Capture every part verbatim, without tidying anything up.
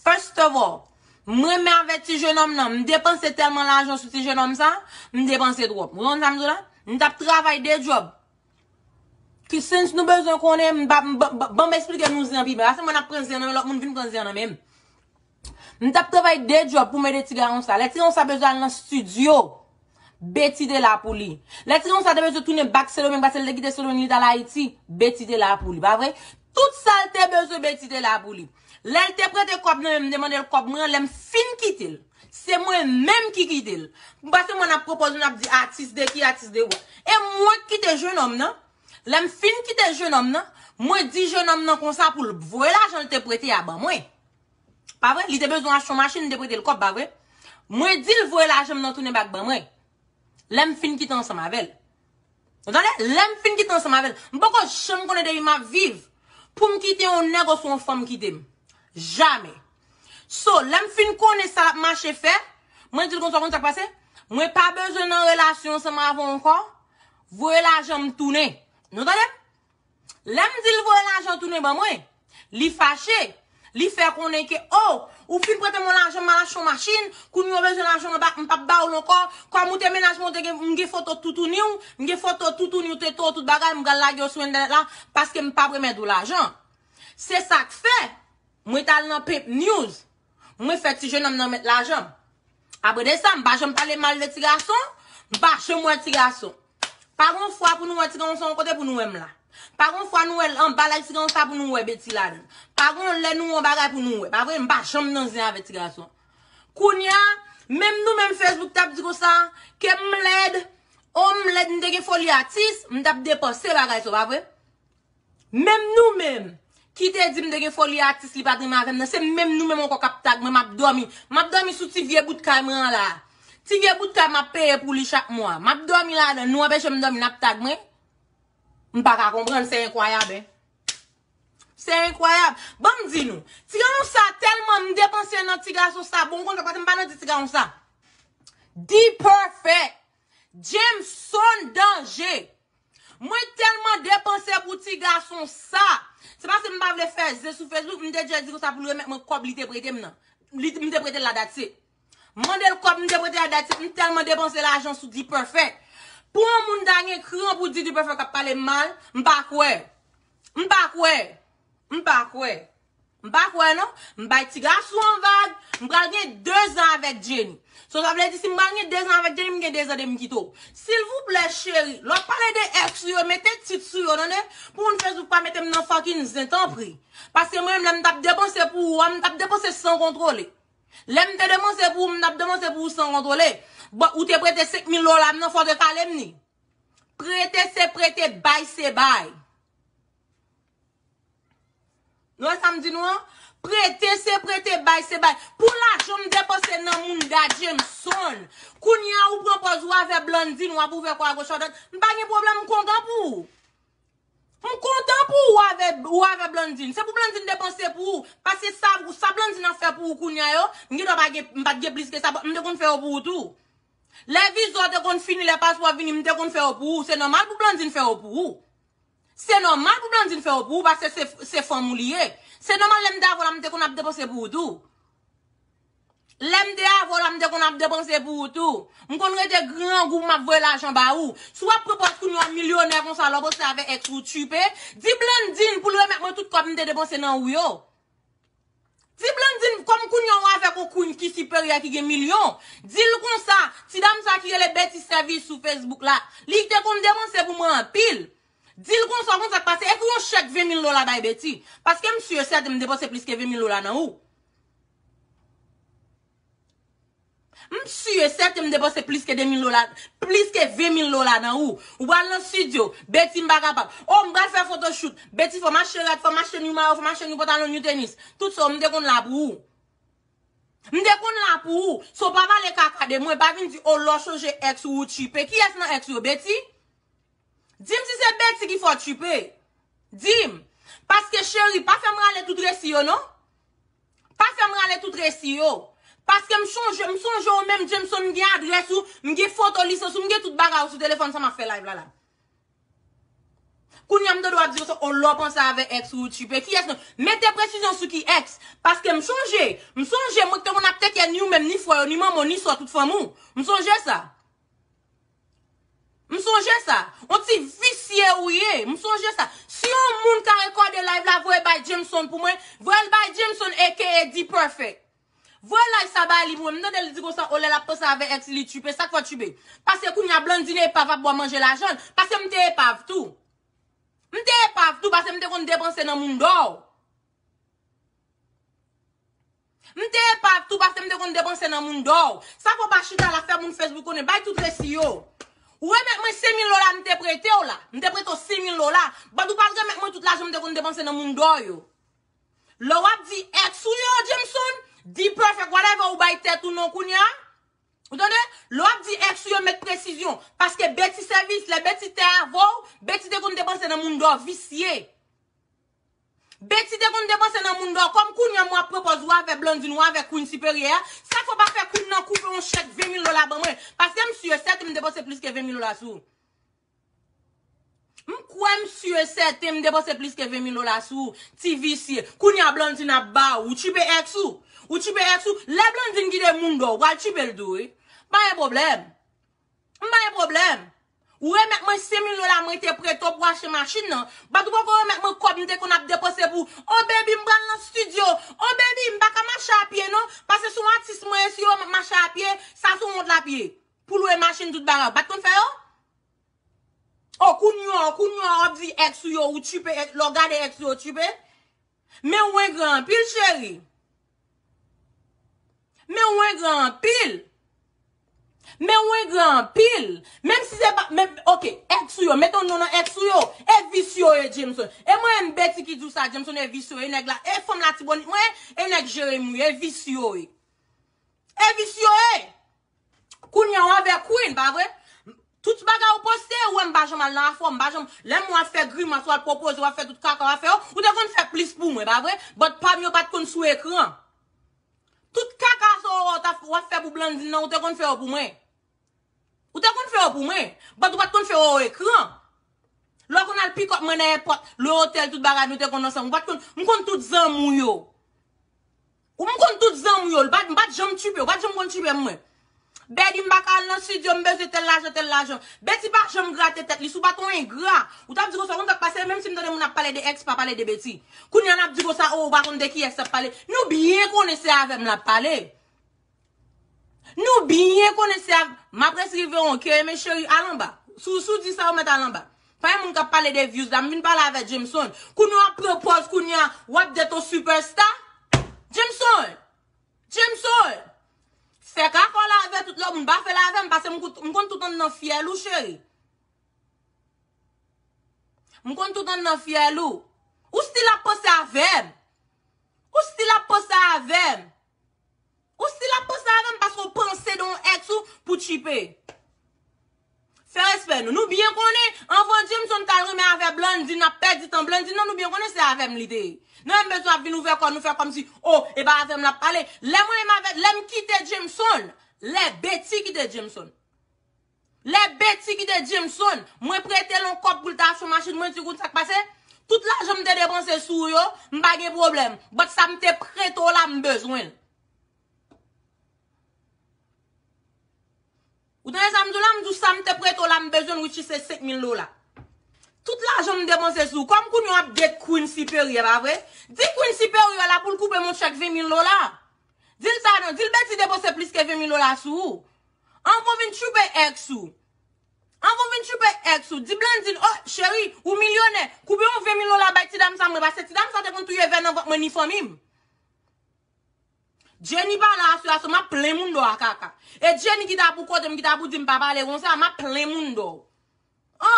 First of all, mwen renmen avèti jenòm nan. M depanse tèlman lajan sou ti jenòm sa, m depanse twòp. Ou konn sa m di w la? M t ap travay de djòb. Ki since nou bezwen konnen, m pa, m, ban, ban, ban m eksplike nou zen an pi byen. Paske mwen ap pran zen nan men lòt moun vin pran zen nan men m. M t ap travay de djòb pou m ede ti gason sa. Lè ti gason sa bezwen al nan estidyo, Betty te la pou li. Lè ti gason sa te bezwen tounen back Sendomeng, paske l te kite Sendomeng, li t al Ayiti, Betty te la pou li, pa vre? Tout sa l te bezwen, Betty te la pou li. Lè l te prete kòb nan men m, m te mande l kòb mwen an, lè m fin kite l, se mwen menm ki kite l. Paske mwen ap pwopoze, n ap di atis de ki, atis de wa. E mwen k kite jenòm nan. Lè m fin kite jenòm nan, mwen di jenòm nan konsa pou l voye lajan l te prete a ban mwen. Pa vre? Li te bezwen achte yon machin, m te prete l kòb, pa vre? Mwen di l voye lajan m nan tounen back ban mwen. Lè m fin kite ansanm avè l. Ou tande? Lè m fin kite ansanm avè l. M poko janm konnen depi m ap viv pou m kite yon nèg oswa yon fanm kite m. Jamè. So, lè m fin konnen sa l ap mache fè, mwen di l konsa, konn sa k pase? Mwen pa bezwen nan relasyon ansanm avè w ankò. Voye lajan m tounen. Nou tande m? Lè m di l voye lajan tounen ban mwen, li fache. Li fè konnen ke, o, ou fin prete mwen lajan, m al achte yon machin, kounye a w bezwen lajan nan bak, m p ap ba w l ankò. Kòm ou te mennaj mwen, ou te gen, m gen foto toutouni w, m gen foto toutouni w, te to tout bagay, m pral lage yo sou entènèt la, paske m p ap remèt ou lajan. Se sa k fè, mwen t al nan Pimp News, mwen fè ti jenòm nan met lajan m. Apre de sa, m pa janm pale mal de ti gason, m pa janm wè ti gason. Pa gon fwa pou nou wè ti gason yon kote pou nou wè m la. Pa gon fwa nou wè l anba live ti gason sa pou nou wè Betty ladan. Pa gon lè nou wè yon bagay pou nou wè. Pa vre, m pa janm nan zen avèk ti gason. Kounye a, menm nou menm Facebook t ap di konsa, ke m lèd, o m lèd, m te gen foli atis, m t ap depanse bagay sa, pa vre? Menm nou menm, ki te di m te gen foli atis, li pa t renmen avè m nan, se menm nou menm ankò k ap tag mwen, m ap dòmi. M ap dòmi sou ti vye bout kay mwen an la. Ti vye bout kay m ap peye pou li chak mwa. M ap dòmi ladan, nou anpeche m dòmi, n ap tag mwen. M pa ka konprann, se enkwayab, en. Se enkwayab. Ban m di nou, ti gason sa tèlman m depanse nan ti gason sa, bon, ou konn sa, paske m pa nan di ti gason sa. D-Perfect, Jameson Danger. Mwen tèlman depanse pou ti gason sa. Se paske m pa vle fè zen sou Facebook, m te dwe di konsa pou l remèt mwen kòb li te prete m nan. Li, m te prete l la, that's it. M mande l kòb m te prete a, that's it. M tèlman depanse lajan sou D-Perfect. Pou yon moun ta gen kran pou di D-Perfect ap pale m mal, m pa kwè. M pa kwè. M pa kwè. M pa kwè non. M bay ti gason an vag. M pral gen de zan avèk Jenny. So, sa vle di si m pral gen de zan avèk Jenny, m gen de zan de m kite w. Silvouplè, cheri, lè w ap pale de ex ou yo, mete tit sou yo, tande? Pou moun Facebook pa mete m nan fucking zen, tanpri. Paske mwen menm, lè m t ap depanse pou ou a, m t ap depanse san kontwole. Lè m te depanse pou ou, m t ap depanse pou ou san kontwole. Bon, ou te prete senk mil dola m nan, fò w te kale m ni. Prete se prete, bay se bay. Nou wè sa m di nou an? Prete se prete, bay se bay. Pou lajan m depanse nan moun da Jameson. Kounye a ou pran pòz ou avè Blondine, w ap ouvè kò a goch a dwat. M pa gen pwoblèm, m kontan pou ou. M kontan pou ou avè, ou avè Blondine. Se pou Blondine depanse pou ou. Paske sa, sa Blondine ap fè pou ou kounye a yo, m gen dwa pa gen, m pa t gen plis ke sa, but m te konn fè yo pou ou tou. Lè viza w te konn fini, lè paspò vini, m te konn fè yo pou ou. Se nòmal pou Blondine fè yo pou ou. Se nòmal pou Blondine fè yo pou ou, paske se, se fanm ou li ye. Se nòmal lè m te avè w la, m te konn ap depanse pou ou tou. Lè m te avè w la, m te konn ap depanse pou ou tou. M konn rete grangou, m ap voye lajan ba ou. Si w ap pran pòz kounye a w milyonè konsa, lè w poste avè ex ou tchipe, di Blondine pou l remèt mwen tout kòb m te depanse nan ou yo. Di Blondine, kòm kounye a w avèk yon queen ki siperyè ki gen milyon, di l konsa, ti dam sa ki rele Betty Service sou Facebook la, li te konn depanse pou mwen anpil. Di l konsa, konsa k pase, ekri yon chèk ven mil dola bay Betty. Paske m si e sèten m depanse plis ke ven mil dola nan ou. M si e sèten m depanse plis ke de mil dola, plis ke ven mil dola nan ou. Ou pral nan estidyo, Betty m pa kapab. O, m pral fè photoshoot, Betty fò m achte rad, fò m achte new mayo, fò m achte new pantalon, new tenis. Tout sa, m te konn la pou ou. M te konn la pou ou. So, pa pale kaka de mwen, pa vin di, o, lè w sonje ex ou, ou tchipe. Kiyès nan ex yo, Betty? Di m si se Betty ki fè w tchipe. Di m. Paske cheri, pa fè m rale tout resi yo non. Pa fè m rale tout resi yo. Paske m sonje, m sonje w menm, Jameson, m gen adrès ou, m gen foto lisans ou, m gen tout bagay ou sou telefòn sa m ap fè live la la. Kounye a m tande w ap di konsa, o lè w panse avè ex ou, ou tchipe. Kiyès non? Mete presizyon sou ki ex. Paske m sonje, m sonje mwen ki te konn ap teke ni ou menm, ni frè yo, ni manman w, ni sè w, tout fanmi w. M sonje sa. M sonje sa. On ti visye ou ye. M sonje sa. Si yon moun ka rekòde live la, voye bay Jameson pou mwen. Voye l bay Jameson, A K A D Perfect. Voye live sa bay li pou mwen. M tande l di konsa, o lè l ap panse avè ex li tchipe. Sa k fè w tchipe? Paske kounye a Blandine epav ap ba w manje lajan l. Paske m te epav tou. M te epav tou, paske m te konn depanse nan moun dò. M te epav tou, paske m te konn depanse nan moun dò. Sa fè w pa chita la fè moun Facebook konnen, bay tout resi yo. Ou remèt mwen senk mil dola m te prete w la. M te prete w senk mil dola. But ou pa t remèt mwen tout lajan m te konn depanse nan moun dò yo. Lè w ap di ex ou yo, Jameson, di perfect, whatever, ou bay tèt ou non kounye a. Ou tande? Lè w ap di ex ou yo, met presizyon. Paske Betty sèvis, lè Betty te avè w, Betty te konn depanse nan moun dò, visye. Betty te konn depanse nan moun dò. Kòm kounye a m ap pran pòz ou avè Blandine, ou avè Queen Siperyè a, sa fè w pa fè Queen nan koupe yon chèk ven mil dola ban mwen. Paske m si e sèten m depanse plis ke ven mil dola sou ou. M kwè m si e sèten m depanse plis ke ven mil dola sou ou, ti visye. Kounye a Blandine ap ba ou, ou tchipe ex ou. Ou tchipe ex ou. Lè Blandine kite moun dò, ou pral tchipe l tou, wi. Pa gen pwoblèm. M pa gen pwoblèm. Ou remèt mwen senk mil dola mwen te prete w pou achte machin nan. But ou poko remèt mwen kòb m te konn ap depanse pou, o baby, m pral nan studio. O baby, m pa ka mache a pye non. Paske se yon atis mwen ye, si yo m ap mache a pye, sa se yon wont l ap ye. Pou lwe machin, tout bagay. Ou pa t konn fè yo? O, kounye a, kounye a, w ap di ex ou yo, ou tchipe, ex, lè w gade ex ou yo, ou tchipe. Men w engran anpil, cheri. Men w engran anpil. Men w engran anpil. Menm si se pa, men, ok, ex ou yo, mete yon non nan ex ou yo. E vis yo ye, Jameson. E mwen, m Betty ki di w sa, Jameson, e vis yo ye, nèg la, e fanm Latibonit mwen, e nèg Jeremi, e vis yo ye. E vis yo ye. Kounye a w avè Queen, pa vre? Tout bagay ou poste, ou wè m pa janm al nan afè w, m pa janm, lè m wè w ap fè grimas, w al pwopoze, w ap fè tout kaka w ap fè yo, ou te konn fè plis pou mwen, pa vre? But pa m yo pa t konn sou ekran. Tout kaka sa w wè w t ap, w ap fè pou Blandine nan, ou te konn fè yo pou mwen. Ou te konn fè yo pou mwen, but ou pa t konn fè yo ekran. Lè w konn al pick up mwen nan èpòt, le otèl, tout bagay, nou te konn ansanm. Ou pa t konn, m konn tout zanmi w yo. Ou m konn tout zanmi w yo, m pa t, m pa t janm tchipe, ou pa t janm konn tchipe mwen. Betty, m pa ka al nan studio, m bezwen tèl lajan, tèl lajan. Betty pa janm grate tèt li, si w pa t yon engra, ou t ap di konsa, ou konn sa k pase, menm si m tande moun ap pale de ex, pa pale de Betty. Kounye a n ap di konsa, o, ou pa konn de kiyès y ap pale. Nou byen konnen se avè m l ap pale. Nou byen konnen se avè m. M ap resi rive yon ke, men cheri, al anba. Si w, si w di sa, ou mèt al anba. Pa gen moun k ap pale de views la, m vin pale avè Jameson. Kounye a w ap pran pòz, kounye a w ap date yon superstar. Jameson! Jameson! Fè kaka w la avè tout lòt moun, pa fè l avè m, paske m kout-, m konn tout anndan fyèl ou, cheri. M konn tout anndan fyèl ou. Ou still ap panse avè m. Ou still ap panse avè m. Ou still ap panse avè m paske w panse de yon ex ou pou tchipe. Fè respè nou. Nou byen konnen, anvan Jameson t al renmen avè Blandine, ap pèdi tan Blandine nan, nou byen konnen se avè m li te ye. Nou menm bezwen ap vin ouvè kò nou, fè kòmsi, o, e pa avè m l ap pale. Lè mwen menm avè, lè m kite Jameson, lè Betty kite Jameson. Lè Betty kite Jameson, mwen prete l yon kòb pou l ta achte yon machin, mwen di, kout sa k pase? Tout lajan m te depanse sou ou yo, m pa gen pwoblèm. But sa m te prete w la, m bezwen l. Ou tande sa m di w la? M di w sa m te prete w la, m bezwen l, which is se senk mil dola. Tout lajan m depanse sou ou. Kòm kounye a w ap date Queen Siperyè, pa vre? Di Queen Siperyè la pou l koupe m yon chèk ven mil dola. Di l sa non, di l Betty depanse plis ke ven mil dola sou ou. Anvan w vin tchipe ex ou. Anvan w vin tchipe ex ou, di Blandine, o, cheri, ou milyonè, koupe yon ven mil dola bay ti dam sa mwen, paske ti dam sa te konn touye vè nan vant mwen ni fanmi m. Jenny pa la aswè a, so m ap plen moun dò a kaka. E Jenny ki ta pou kote m, ki ta pou di m pa pale konsa, m ap plen moun dò. O,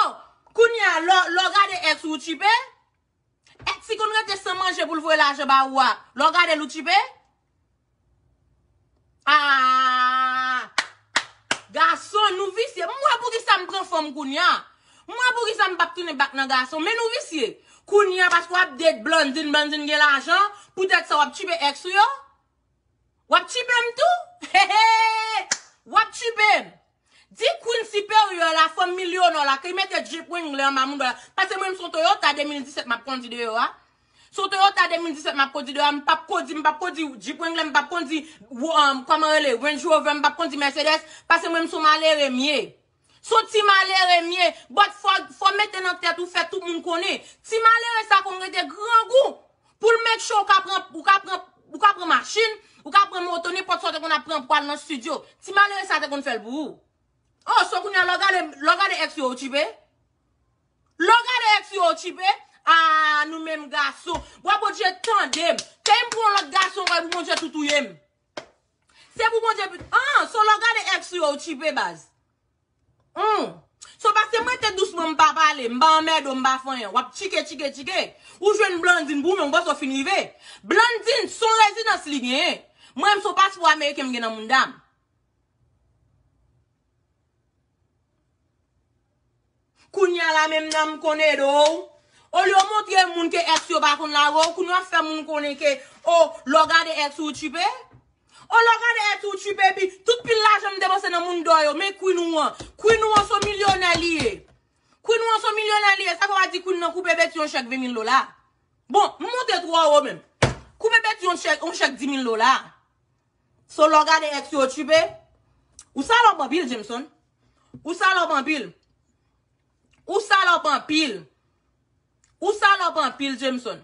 kounye a, lè, lè w gade ex ou tchipe, ex ki konn rete san manje pou l voye lajan ba ou a, lè w gade l ou tchipe? Ah! Gason, nou visye. M wè poukisa m pran fanm kounye a. M wè poukisa m p ap tounen back nan gason. Men nou visye. Kounye a, paske w ap date Blandine, Blandine gen lajan, poutèt sa w ap tchipe ex ou yo. W ap tchipe m tou? Hehe! W ap tchipe m. Di Queen siperyè la, fanm milyonè la, ki mete Jeep Wrangler anba mouda la. Paske mwen, m se yon Toyota de mil disèt m ap kondi deyò a. Se yon Toyota de mil disèt m ap kondi deyò a, m p ap kondi, m p ap kondi Jeep Wrangler, m p ap kondi, um, kòman rele, Range Rover, m p ap kondi Mercedes, paske mwen, m se yon malere m ye. Se yon ti malere m ye, but fò, fò mete nan tèt ou, fè tout moun konnen. Ti malere sa konn rete grangou pou l make sure ou ka pran, ou ka pran, ou ka pran machin, ou ka pran moto, nenpòt sa w te konn ap pran pou al nan estidyo. Ti malere sa te konn fè l pou ou. Oh, so kounye a, lè w gade, lè w gade ex yo, ou tchipe? Lè w gade ex yo, ou tchipe? Ah, nou menm gason. Bwa Bondye tande m. Ke m pran yon lòt gason, wè pou Bondye tou touye m. Se pou Bondye, ah, so lè w gade ex yo, ou tchipe, baz. Hmm. So paske mwen te dousman, m pa pale, m pa anmède w, m pa fè anyen. W ap tchike, tchike, tchike. Ou jwenn Blandine pou mwen, ou panse w fin rive. Blandine, se yon rezidans li genyen. Mwen, m se yon paspò ameriken m gen nan mouda m. Kounye a la menm nan m konn ede w. Olye w montre moun ke ex yo pa konn lage w, kounye a w ap fè moun konnen ke, o, lè w gade ex ou, ou tchipe. O, lè w gade ex ou, ou tchipe, epi tout pil lajan m depanse nan moun dò yo, men Queen ou an. Queen ou an se yon milyonè li ye. Queen ou an se yon milyonè li ye, sa fè w a di Queen nan koupe Betty yon chèk ven mil dola. Bon, m monte twò wo menm. Koupe Betty yon chèk, yon chèk di mil dola. So, lè w gade ex yo, ou tchipe. Ou salòp anpil, Jameson. Ou salòp anpil. Ou salòp anpil. Ou salòp anpil, Jameson.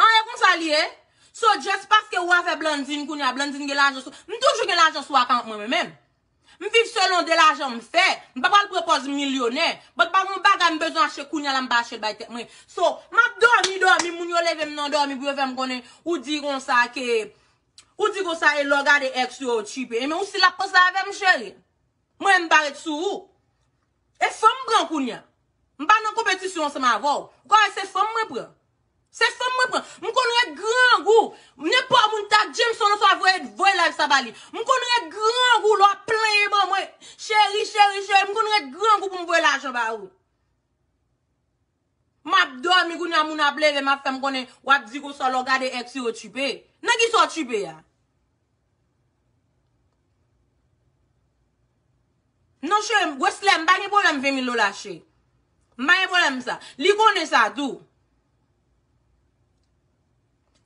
An, e konsa li ye. So, just paske ou avè Blandine kounye a, Blandine gen lajan sou, m toujou gen lajan sou akant mwen, mwen menm. M viv selon de lajan m fè. M pa pral pran pòz milyonè. But pa gen yon bagay m bezwen achte kounye a la m pa achte l bay tèt mwen. So, m ap dòmi, dòmi, moun yo leve m nan dòmi pou yo fè m konnen ou di konsa ke, ou di konsa e lè w gade ex yo, ou tchipe. Ebyen, ou still ap panse avè m, cheri. Mwen, m pa ret sou ou. E fanm m pran kounye a. M pa nan konpetisyon ansanm avè w. Ou ka wè se fanm mwen pran. Se fanm mwen pran. M konn ret grangou. Nenpòt moun ta Jameson oswa voye, voye live sa ba li. M konn ret grangou lè w ap plenyen ban mwen. Cheri, cheri, cheri. M konn ret grangou pou m voye lajan ba ou. M ap dòmi kounye a, moun ap leve, m ap fè m konnen, w ap di konsa lè w gade ex yo, ou tchipe. Nan kisa w tchipe a? Non, cheri, Wesley, m pa gen pwoblèm ven mil dola, cheri. M pa gen pwoblèm sa. Li konnen sa tou.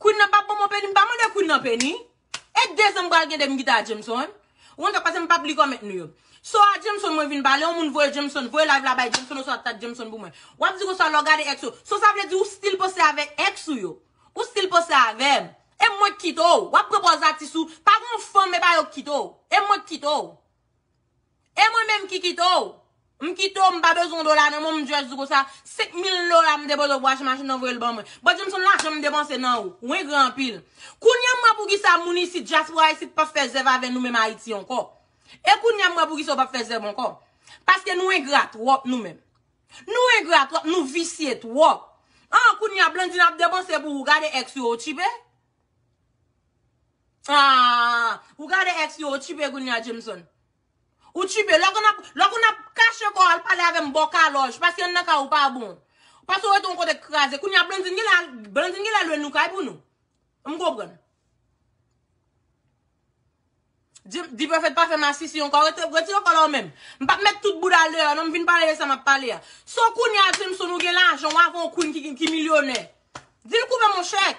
Queen nan p ap ban mwen peni, m pa mande Queen nan peni. E de zan m pral gen de m kite a Jameson. Ou konn sa k pase, m p ap li kòmèt nou yo. So a Jameson mwen vin pale, yon moun voye Jameson, voye live la bay Jameson, oswa tag Jameson pou mwen. W ap di konsa lè w gade ex ou. So sa vle di ou still panse avèk ex ou yo. Ou still panse avè m. E mwen k kite w. W ap pran pòz atis ou. Pa gen yon fanm, e pa yo k kite w. E mwen k kite w. E mwen menm ki kite w. M kite w, m pa bezwen yon dola nan men w, m just di konsa, senk mil dola m depoze pou achte machin nan, voye l ban mwen. But Jameson, lajan m depanse nan ou. Ou engre anpil. Kounye a m wè poukisa moun isit, dyaspora isit, p ap fè zèv avè nou menm Ayiti ankò. E kounye a m wè poukisa yo p ap fè zèv ankò. Paske nou engra twòp nou menm. Nou engra twòp, nou visye twòp. An, kounye a Blandine ap depanse pou ou, gade ex yo, ou tchipe? Ah, ou gade ex yo, ou tchipe kounye a Jameson. Ou tchipe, lè w konn ap, lè w konn ap kache kò w al pale avè m bò kalòj, paske anndan kay ou pa bon. Paske w rete yon kote k kraze. Kounye a Blandine genlè, Blandine genlè lwe nou kay pou nou. M konprann. Di, di Pwofèt pa fè masisi ankò, rete, retire kò la w menm. M p ap met tout bouda l deyò, non, m vin pale de sa m ap pale a. So kounye a Jameson ou gen lajan, w avè yon queen ki, ki milyonè. Di l koupe monchè.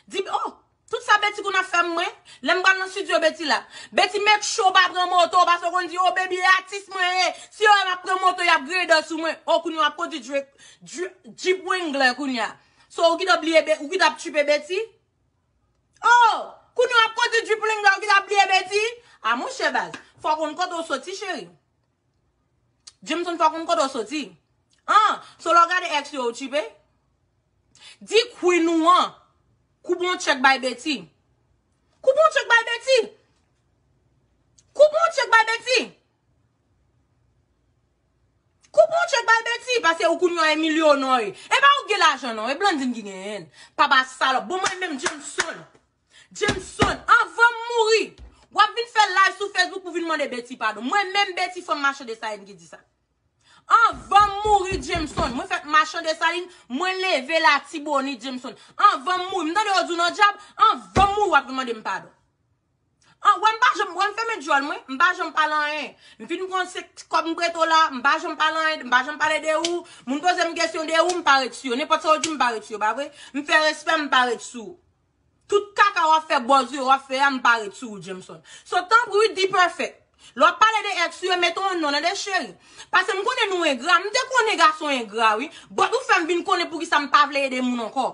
Di, oh, tout sa Betty konn ap fè mwen. Lè m pral nan studio Betty la. Betty make sure w pa pran moto, paske w konn di, oh, baby, e atis mwen ye. Si yo wè m ap pran moto, y ap grade sou mwen. Oh, kounye a w ap kondi Jeep, Jeep Wrangler kounye a. So, ou kite bliye, Be- ou kite ap tchipe Betty? Oh, kounye a w ap kondi Jeep Wrangler, ou kite ap bliye Betty? A monchè baz, fò w konn kote w soti, cheri. Jameson, fò w konn kote w soti. An, so lè w gade ex yo, ou tchipe? Di queen ou an, koupe yon tchèk bay Betty. Koupe yon tchèk bay Betty. Koupe yon tchèk bay Betty. Koupe yon tchèk bay Betty, paske ou kounye a e milyonè. E pa ou gen lajan non, e Blandine ki genyen l. Papa salòp. Bon, mwen menm Jameson. Jameson, anvan m mouri, w ap vin fè live sou Facebook pou vin mande Betty padon. Mwen menm Betty, fanm Machan Desalin ki di sa. Anvan m mouri, Jameson, mwen fèt Machan Desalin, mwen leve Latibonit, Jameson. Anvan m mouri, m tande yo di w nan dyab, anvan m mouri, w ap vin mande m padon. An, wè m pa janm, wè m fèmen djòl mwen, m pa janm pale anyen. M fin pran se kòb m prete w la, m pa janm pale anyen, m pa janm pale de ou. Moun poze m kesyon de ou, m pa ret sou yo. Nenpòt sa yo di m, m pa ret sou yo, pa vre? M fè respè, m pa ret sou ou. Tout kaka w ap fè, bòz yo w ap fè a, m pa ret sou ou, Jameson. So, tanpri, wi, D-Perfect. Lè w ap pale de ex ou yo, mete yon non nan de cheri. Paske m konnen nou engra, m te konnen gason engra, wi. But ou fè m vin konnen poukisa m pa vle ede moun ankò.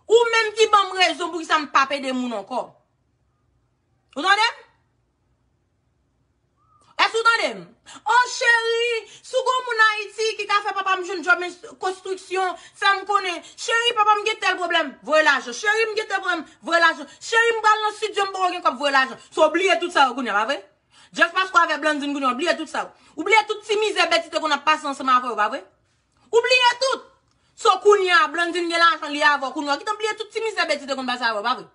Ou menm ki ban m rezon poukisa m p ap ede moun ankò. Ou tande m? Èske ou tande m? O cheri, si w gon moun Ayiti ki ka fè papa m jwenn djòb konstriksyon, fè m konnen. Cheri, papa m gen tèl pwoblèm, voye lajan. Cheri, m gen tèl pwoblèm, voye lajan. Cheri, m pral nan estidyo, m poko gen kòb, voye lajan. So, w bliye tout sa yo kounye a, pa vre? Just paske w avè Blandine kounye a, w bliye tout sa yo. Ou bliye tout ti mizè Betty te konn ap pase ansanm avè w, pa vre? Ou bliye tout. So, kounye a, Blandine gen lajan li avè w, kounye a, w gentan bliye tout ti mizè Betty te konn pase avè w, pa vre?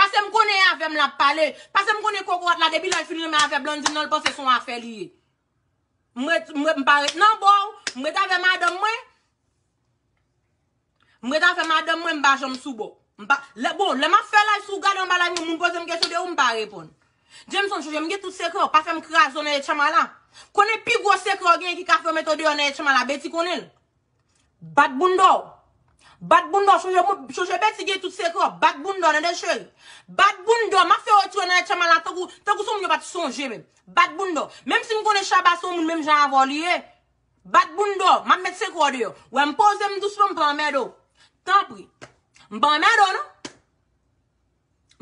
Paske m konnen e avè m l ap pale. Paske m konnen kokorat la, depi lè l fin renmen avè Blandine nan, l panse se yon afè li ye. M ret, m ret, m pa ret nan bò w, m ret avè madanm mwen. M ret avè madanm mwen, m pa janm sou bò. M pa, lè, bon, lè m ap fè live, si w gade anba live mwen, moun poze m kesyon de ou, m pa reponn. Jameson, chonje m gen tout sekrè w, pa fè m kraze w nan etchanm la. Konnen pi gwo sekrè w genyen ki ka fè yo mete w deyò nan etchanm la, Betty konnen l. Bat bounda w. Bat bounda w. Chonje, chonje Betty gen tout sekrè w. Bat bounda w, tande cheri. Bat bounda w. M ap fè w retire nan etchanm la tankou, tankou se yon moun yo pa t sonje menm. Bat bounda w. Menm si m konnen Shabba se yon moun menm jan avè w li ye. Bat bounda w. M ap met sekrè w deyò. Wè m poze m dousman, m pa anmède w. Tanpri. M pa anmède w non.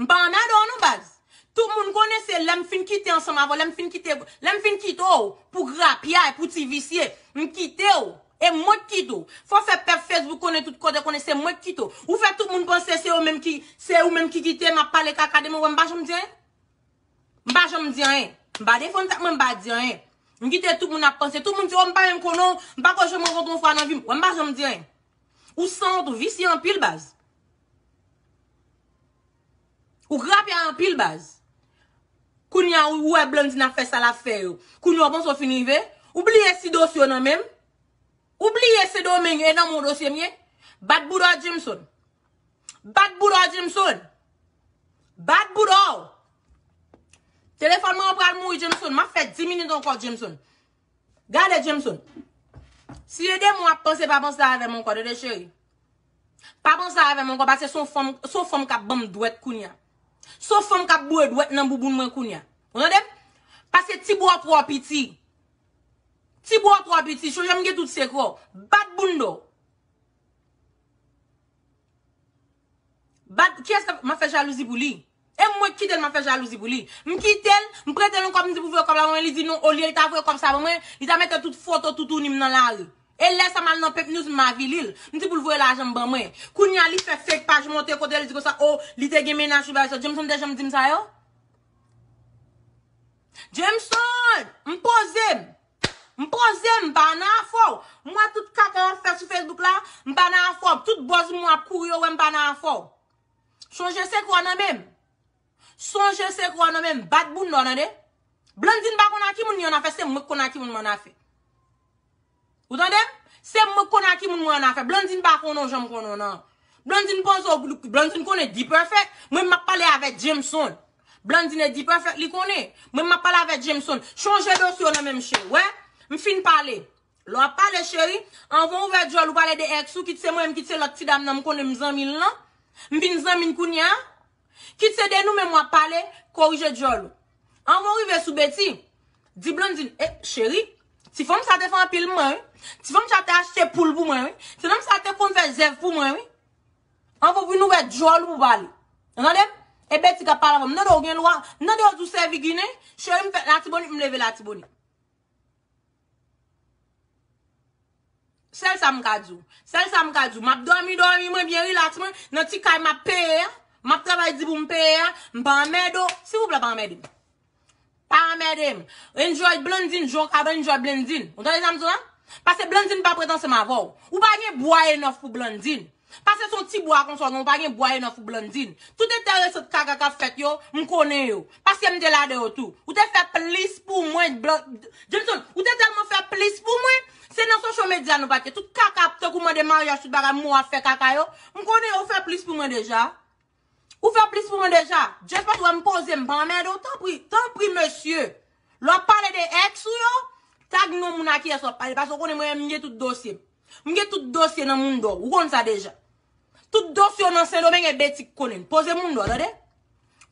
M pa anmède w non baz. Tout moun konnen se lè m fin kite ansanm avè w, lè m fin kite, lè m fin kite w pou grapyay, pou ti visye, m kite w. E mwen k kite w. Fò w fè pèp Facebook konnen tout kote, konnen se mwen k kite w. Ou fè tout moun panse se yo menm ki, se ou menm ki kite m ap pale kaka de mwen, wè m pa janm di anyen. M pa janm di anyen. M pa defann tèt mwen, m pa di anyen. M kite tout moun ap panse. Tout moun di, o, m pa menm konnen w, m pa ko janm rankontre w yon fwa nan vi m. Wè m pa janm di anyen. Ou sanwont, ou visye anpil baz. Ou grapyay anpil baz. Kounye a, ou wè Blandine ap fè sa l ap fè yo. Kounye a, ou panse w fin rive? Ou bliye si dosye w nan men m? Ou bliye Sendomeng e nan men w dosye m ye? Bat bouda w, Jameson. Bat bouda w, Jameson. Bat bouda w. Telefòn mwen an pral mouri, Jameson. M ap fè dis minit ankò, Jameson. Gade, Jameson. Si e de mwa w ap panse, pa panse avè m ankò, tande cheri. Pa panse avè m ankò, paske se yon fanm, se yon fanm k ap ban m dwèt kounye a. Se yon fanm k ap boure dwèt nan bouboun mwen kounye a. Ou tande m? Paske ti bra w twò piti. Ti bra w twò piti, chonje m gen tout sekrè w. Bat bounda w. Bat, kiyès k ap, m ap fè jalouzi pou li? E mwen k kite l, m ap fè jalouzi pou li. M kite l, m prete l yon kòb, m di pou voye kòb la ban mwen, li di non, olye li ta voye kòb sa ban mwen, li ta mete tout foto toutouni m nan lari. E lè sa m al nan Pep News, m avili l. M di pou l voye lajan m ban mwen. Kounye a, li fè fake paj monte kote l di konsa, o, li te gen mennaj, li bagay sa. Jameson te janm di m sa yo? Jameson, m poze m. M poze m, m pa nan afè w. M wè tout kaka w ap fè sou Facebook la, m pa nan afè w. Tout buzz m wè ap kouri yo, wè m pa nan afè w. Chonje sekrè w nan men m. Sonje se kwa nan men m bat bounda w, tande? Blandine pa konn a ki moun li annafè, se mwen k konn a ki moun mwen annafè. Ou tande m? Se mwen k konn a ki moun mwen annafè. Blandine pa konnen w jan m konnen w nan. Blandine panse w, Blandine konnen D-Perfect. Mwen m ap pale avèk Jameson. Blandine e D-Perfect li konnen. Mwen m ap pale avèk Jameson. Chonje dosye w nan men m cheri. Wè, m fin pale. Lè w ap pale, cheri, anvan w ouvè djòl ou pale de ex ou, kit se mwen menm, kit se lòt ti dam nan m konnen m zanmi l lan. M vin zanmi l kounye a. Kit se de nou menm w ap pale, korije djòl ou. Anvan w rive sou Betty, di Blandine, e, cheri, ti fanm sa te fè anpil mwen, wi. Ti fanm sa te achte poul pou mwen, wi. Ti fanm sa te konn fè zèv pou mwen, wi. Anvan w vin ouvè djòl ou pou pale. Ou tande m? E Betty k ap pale avè w. M tande w gen lwa. M tande w di w sèvi ginen. Cheri, m fèt Latibonit, m leve Latibonit. Sèl sa m ka di w. Sèl sa m ka di w. M ap dòmi, dòmi mwen byen rilaks mwen. Nan ti kay m ap peye a. M ap travay di pou m peye a. M pa anmède w. Silvouplè, pa anmède m. Pa anmède m. Enjoy Blandine, jan w ka enjoy Blandine. Ou tande sa m di w la? Paske Blandine pa prèt ansanm avè w. Ou pa gen bwa enòf pou Blandine. Paske se yon ti bwa konsa w gen, ou pa gen bwa enòf pou Blandine. Tout enteresan kaka k ap fèt yo, m konnen yo. Paske m te la de yo tou. Ou te fè plis pou mwen, Blan-, Jameson, ou te tèlman fè plis pou mwen. Se nan social media nou pa t ye. Tout kaka ap tankou mande maryaj, tout bagay, mwen w ap fè kaka yo. M konnen yo fè plis pou mwen deja. Ou fè plis pou mwen deja. Just pa wè m poze, m pa anmède w, tanpri, tanpri, mesye. Lè w ap pale de ex ou yo, tag non moun a kiyès w ap pale, paske w konnen mwen menm m gen tout dosye m. M gen tout dosye nan Mundo, ou konn sa deja. Tout dosye w nan Sendomeng e Beti k konnen l. Poze Mundo, tande?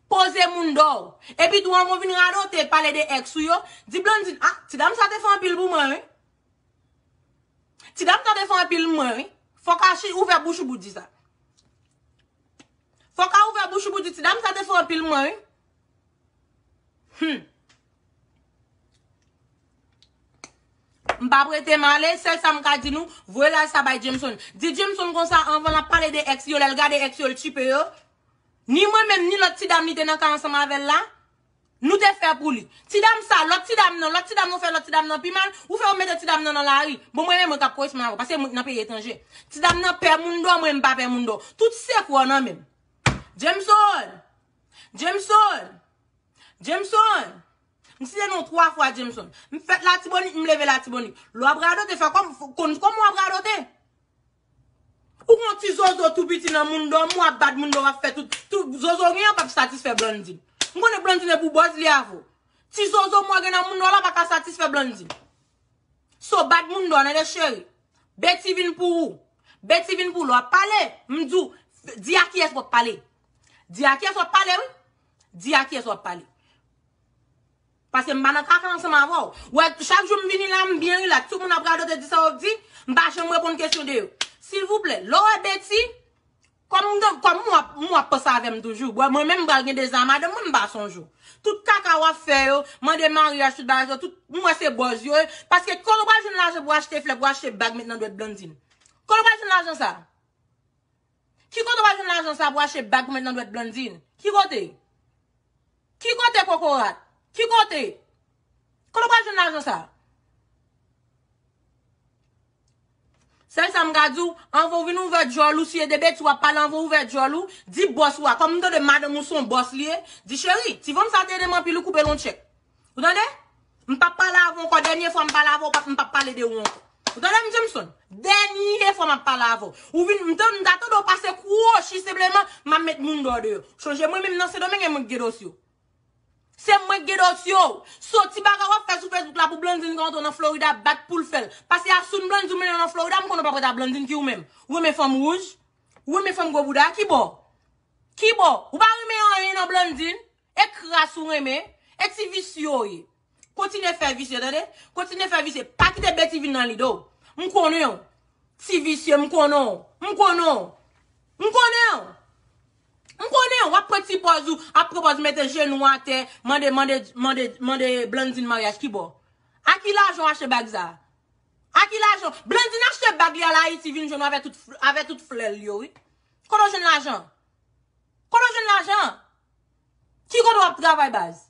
Poze Mundo. Epi tou, anvan w vin radote, pale de ex ou yo, di Blandine, ah, ti dam sa te fè anpil pou mwen, wi. Ti dam sa te fè anpil pou mwen, wi. Fòk a chi ouvè bouch ou pou di sa. Fòk a ouvè bouch ou pou di ti dam sa te fè anpil pou mwen, wi. Hmm. M pa prete m ale, sèl sa m ka di nou, voye laj sa bay Jameson. Di Jameson konsa, anvan l ap pale de ex yo, lè l gade ex yo, l tchipe yo. Ni mwen menm, ni lòt ti dam li te nan kay ansanm avè l la, nou te fè pou li. Ti dam sa, lòt ti dam nan, lòt ti dam nan fè lòt ti dam nan pi mal, ou fè yo mete ti dam nan nan lari. Bon, mwen menm, mwen k ap koresponn avè w, paske mwen nan peyi etranje. Ti dam nan pè Mundo, mwen m pa pè Mundo. Tout sekrè w nan men m. Jameson! Jameson! Jameson! M site non twa fwa Jameson. M fèt Latibonit, m leve Latibonit. Lè w ap radote, fè kòm, konn kòman w ap radote. Ou gon ti zozo tou piti nan Mundo, m w ap bat Mundo, w ap fè tout, tout zozo w gen an p ap satisfè Blandine. M konnen Blandine e pou bòz li avè w. Ti zozo m w gen nan Mundo la pa ka satisfè Blandine. So, bat Mundo, tande cheri. Beti vin pou ou. Beti vin pou ou. Lè w ap pale, m di w, di a kiyès w ap pale. Di a kiyès w ap pale, wi. Di a kiyès w ap pale. Paske m pa nan kaka ansanm avè w. Wè, chak jou m vini la, m byen rilaks. Tout moun ap radote, di sa yo di, m pa janm reponn kesyon de yo. Silvouplè, lè w wè Beti, kòm m, kòm m w ap, m w ap panse avè m toujou. Wè, mwen menm m pral gen deza madanm mwen, m pa sonje w. Tout kaka w ap fè yo, mande maryaj, tout bagay sa, tout, m wè se bòz yo ye. Paske kote w pral jwenn lajan pou achte flè, pou achte bag met nan dwèt Blandine? Kote w pral jwenn lajan sa? Ki kote w pral jwenn lajan sa pou achte bag pou met nan dwèt Blandine? Ki kote? Ki kote, kokorat? Ki kote? Kote w pral jwenn lajan sa? Sèl sa m ka di w, anvan w vin ouvè djòl ou, si e de Beti w ap pale, anvan w ouvè djòl ou, di bòs ou a, kòm m tande madanm ou se yon bòs li ye, di cheri, ti fanm sa te ede m anpil, ou koupe l yon tchèk. Ou tande? M p ap pale avè w ankò. Dènye fwa m pale avè w, m p ap, m p ap pale de ou ankò. Ou tande m, Jameson? Dènye fwa m ap pale avè w. Ou vin, m ta, m ta tande w pase kwochi senpleman, m ap met Mundo deyò. Chonje mwen menm nan Sendomeng e mwen k gen dosye w. Se mwen k gen dosye w. So ti bagay w ap fè sou Facebook la pou Blandine ka antre nan Florida bat pou l fè l. Pase a soun Blandine ou mennen nan Florida, m konnen w pa prèt a Blandine ki ou menm. Ou renmen fanm wouj? Ou renmen fanm gwo bouda? Ki bò? Ki bò? Ou pa renmen anyen nan Blandine? E kras ou renmen, e ti visye w ye. Kontinye fè visye, tande? Kontinye fè visye. Pa kite Beti vin nan lide w. M konnen w. Ti visye, m konnen w. M konnen w. M konnen w. M konnen w. W ap pran ti pòz ou, ap pran pòz mete jenou atè, mande, mande, mande, mande Blandine maryaj ki bò? A ki lajan w achte bag sa? A ki lajan? Blandine achte bag li al Ayiti, vin jwenn w avè tout, avè tout flè l yo, wi. Kote w jwenn lajan? Kote w jwenn lajan? Ki kote w ap travay, baz?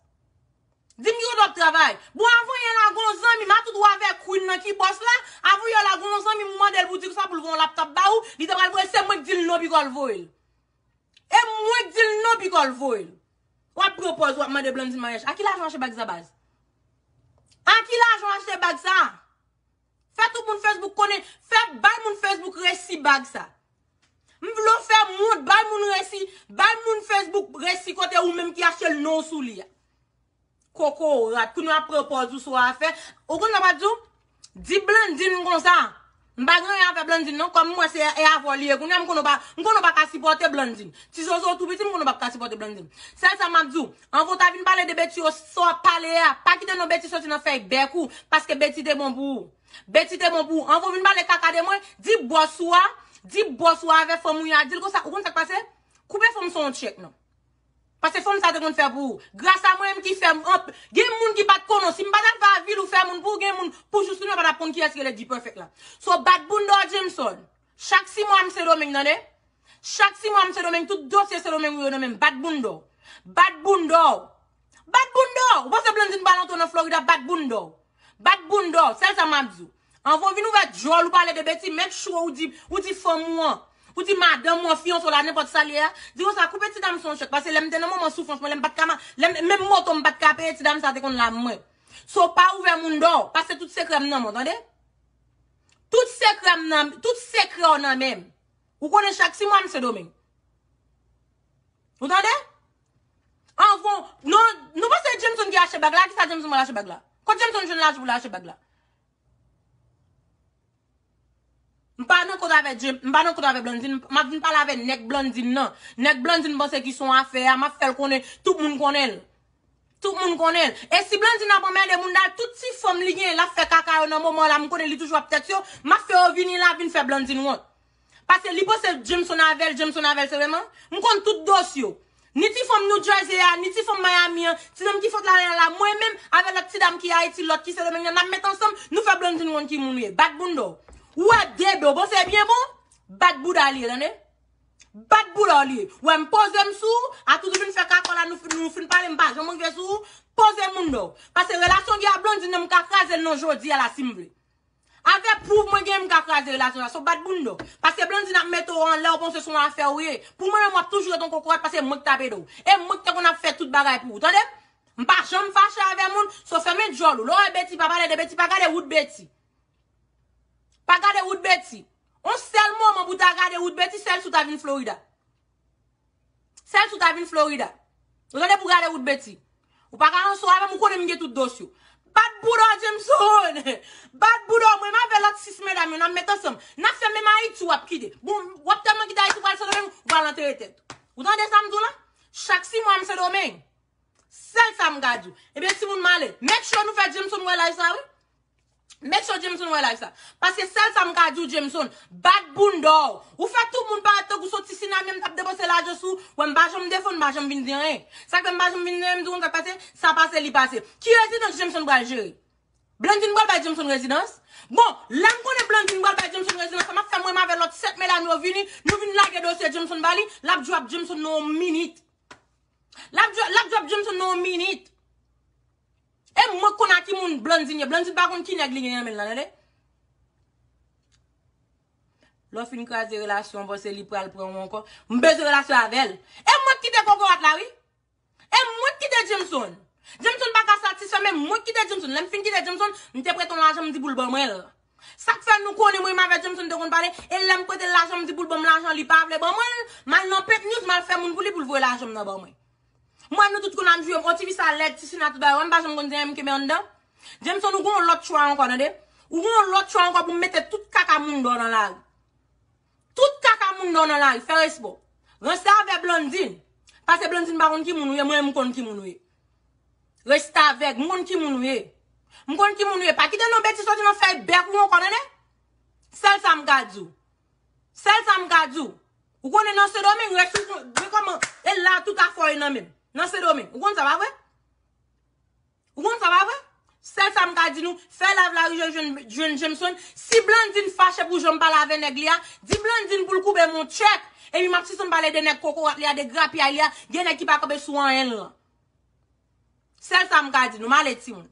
Di m ki kote w ap travay. Bon, avan yè la, gon zanmi m, a tout ou avè Queen nan ki bòs la, avan yè la, gon zanmi m ou mande l pou di sa pou l voye yon laptop ba ou, li te pral voye, se mwen k di l non, piko l voye l. E mwen k di l non, piko l voye l. W ap pran pòz, w ap mande Blandine maryaj. A ki lajan w achte bag sa, baz? A ki lajan w achte bag sa? Fè tout moun Facebook konnen, fè bay moun Facebook resi bag sa. M vle w fè m wont, bay moun resi, bay moun Facebook resi kote ou menm ki achte l non w sou li a. Kokorat, kounye a pran pòz ou sou afè. Ou konn sa m ap di w? Di Blandine konsa. M pa gen anyen avè Blandine non, kòm m wè se e avè w li ye. Kounye a m konnen w pa, m konnen w pa ka sipòte Blandine. Ti zozo w tou piti, m konnen w p ap ka sipòte Blandine. Sèl sa m ap di w, anvan w ta vin pale de Beti yo, sa w ap pale a, pa kite non Beti soti nan fèy bèk ou, paske Beti te bon pou ou. Beti te bon pou ou. Anvan w vin pale kaka de mwen, di bòs ou a, di bòs ou a avè fanm ou yo a, di l konsa, ou konn sa k pase? Koupe fanm sa yon tchèk non. Paske fanm sa te konn fè pou ou. Gras a mwen menm ki fè m anp-, gen moun ki pa t konnen w. Si m pa t al va vil ou fè moun pou ou, gen moun pou jis kounye a pa t ap konn kiyès ki rele Guy Perfect la. So bat bounda w Jameson. Chak sis mwa m Sendomeng, tande? Chak sis mwa m Sendomeng, tout dosye Sendomeng ou yo nan men m. Bat bounda w. Bat bounda w. Bat bounda w. Ou panse Blandine pral antre nan Florida, bat bounda w. Bat bounda w. Sèl sa m ap di w. Anvan w vin ouvè djòl ou pale de Beti, make sure ou di, ou di fanm ou an, ou di madanm ou an, fiyanse w la, nenpòt sa l ye a, di konsa, koupe ti dam sa yon tchèk, paske lè m te nan moman soufrans mwen, lè m pa t ka ma-, lè m, menm moto m pa t ka peye, ti dam sa te konn la mwen. So pa ouvè moun dò, paske tout sekrè m nan men w, tande? Tout sekrè m nan, tout sekrè w nan men m. Ou konnen chak sis mwa m Sendomeng. Ou tande? Anvan, non, nou panse Jameson ki achte bag la? Kisa Jameson pral achte bag la? Kot Jameson jwenn lajan pou l achte bag la? M pa nan kont avè Jam-, m pa nan kont avè Blandine. M ap vin pale avè nèg Blandine nan. Nèg Blandine panse ki son afè a, m ap fè l konnen, tout moun konnen l. Tout moun konnen l. E si Blandine ap anmède moun dal, tout ti fanm li gen, l ap fè kaka yo nan moman la, m konnen li toujou ap tèks yo, m ap fè yo vini la, vin fè Blandine wont. Paske li panse Jameson avè l, Jameson avè l, se vreman. M konn tout dosye yo. Ni ti fanm New Jersey a, ni ti fanm Miami an, ti nonm ki fòk la la, mwen menm, avè lòt ti dam ki Ayiti, lòt ki Sendomeng nan, n ap met ansanm, nou fè Blandine wont ki moun ou ye. Bat bounda w. Ou wè de do, bon, se byen bon, bat bouda li ye, tande? Bat bouda w li ye. Ou wè m poze m sou ou, akoz ou vin fè kaka la, nou, fin- nou fin pale, m pa janm rive sou ou, poze moun do. Paske relasyon gen a Blandine nan, m ka kraze l nan jodi a la si m vle. Avè pwouv mwen gen, m ka kraze relasyon la. So bat bounda w. Paske Blandine ap mete w anlè, ou panse se yon afè ou ye. Pou mwen menm, w ap toujou ret yon kokorat, paske mwen k t ap ede w. E mwen k te konn ap fè tout bagay pou ou. Tande? M pa janm fache avè moun, so fèmen djòl ou. Lè w wè Betty, pa pale de Betty, pa gade wout Betty. Pa gade wout Betty. On sèl moman pou ta gade wout Betty, sèl si w ta vin Florida. Sèl si w ta vin Florida. Ou tande, pou gade wout Betty. Ou pa ka anso avè m, ou konnen m gen tout dosye w. Bat bouda w, Jameson! Bat bouda w, mwen m avè lòt sis medam yo, n ap met ansanm. N ap fè menm Ayiti w ap kite. Bon, w ap tèlman kite Ayiti, w pral Sendomeng, w pral antere tèt ou. Ou tande sa m di w la? Chak sis mwa m Sendomeng. Sèl sa m ka di w. Ebyen, timoun m ale. Make sure nou fè Jameson wè live sa, wi. Make sure Jameson wè live sa. Paske sèl sa m ka di w, Jameson, bat bounda w. Ou fè tout moun parèt tankou se yon ti sinamyè m t ap depanse lajan sou ou. Wè, m pa janm defann, m pa janm vin di anyen. Sa k fè m pa janm vin di anyen, m di w konn sa k pase, sa pase, li pase. Ki rezidans Jameson pral jere? Blandine pral bay Jameson rezidans? Bon, lè m konnen Blandine pral bay Jameson rezidans, sa m ap fè mwen menm avè lòt sèt medam yo vini, nou vin lage dosye Jameson ba li, l ap drop Jameson nan yon minit. L ap dro-, l ap drop Jameson nan yon minit. E mwen k konn a ki moun Blandine ye. Blandine pa konn ki nèg li gen nan men l lan, tande? Lè w fin kraze relasyon, panse li pral pran w ankò. M bezwen relasyon avè l. E mwen k kite kokorat la, wi. E mwen k kite Jameson. Jameson pa ka satisfè, men mwen k kite Jameson. Lè m fin kite Jameson, m te prete yon lajan, m di pou l ban mwen l. Sa k fè nou konnen mwen menm avè Jameson te konn pale, e lè m prete l lajan, m di pou l ban m lajan, li pa vle ban mwen l, m al nan Pep News, m al fè moun pou li, pou l voye lajan m nan ban mwen. Mwen, nou tout konn ap jwe, on ti fi sa lèd, ti sina tout bagay, wè m pa janm konn se M K B anndan. Jameson, ou gon lòt chwa ankò, tande? Ou gon lòt chwa ankò pou m mete tout kaka moun dò nan lari. Tout kaka moun dò nan lari, fè respè w. Ranse avè Blandine. Paske Blandine pa konn ki moun ou ye, mwen, m konn ki moun ou ye. Restavèk, m konn ki moun ou ye. M konn ki moun ou ye. Pa kite non Betty soti nan fèy bèk ou ankò, tande? Sèl sa m ka di w. Sèl sa m ka di w. Ou konnen nan Sendomeng, rès ou kon-, gen kòman, e la tout afè w ye nan men m. Nan Sendomeng. Ou konn sa, pa vre? Ou konn sa, pa vre? Sèl sa m ka di nou, fè live la rive jwenn, jwenn Jameson. Si Blandine fache pou jan m pale avè nèg li a, di Blandine pou l koube m yon tchèk. Epi m ap sispann pale de nèg kokorat li a, de grapyay li a, gen nèg ki pa kanpe sou anyen l lan. Sèl sa m ka di nou, m ale timoun.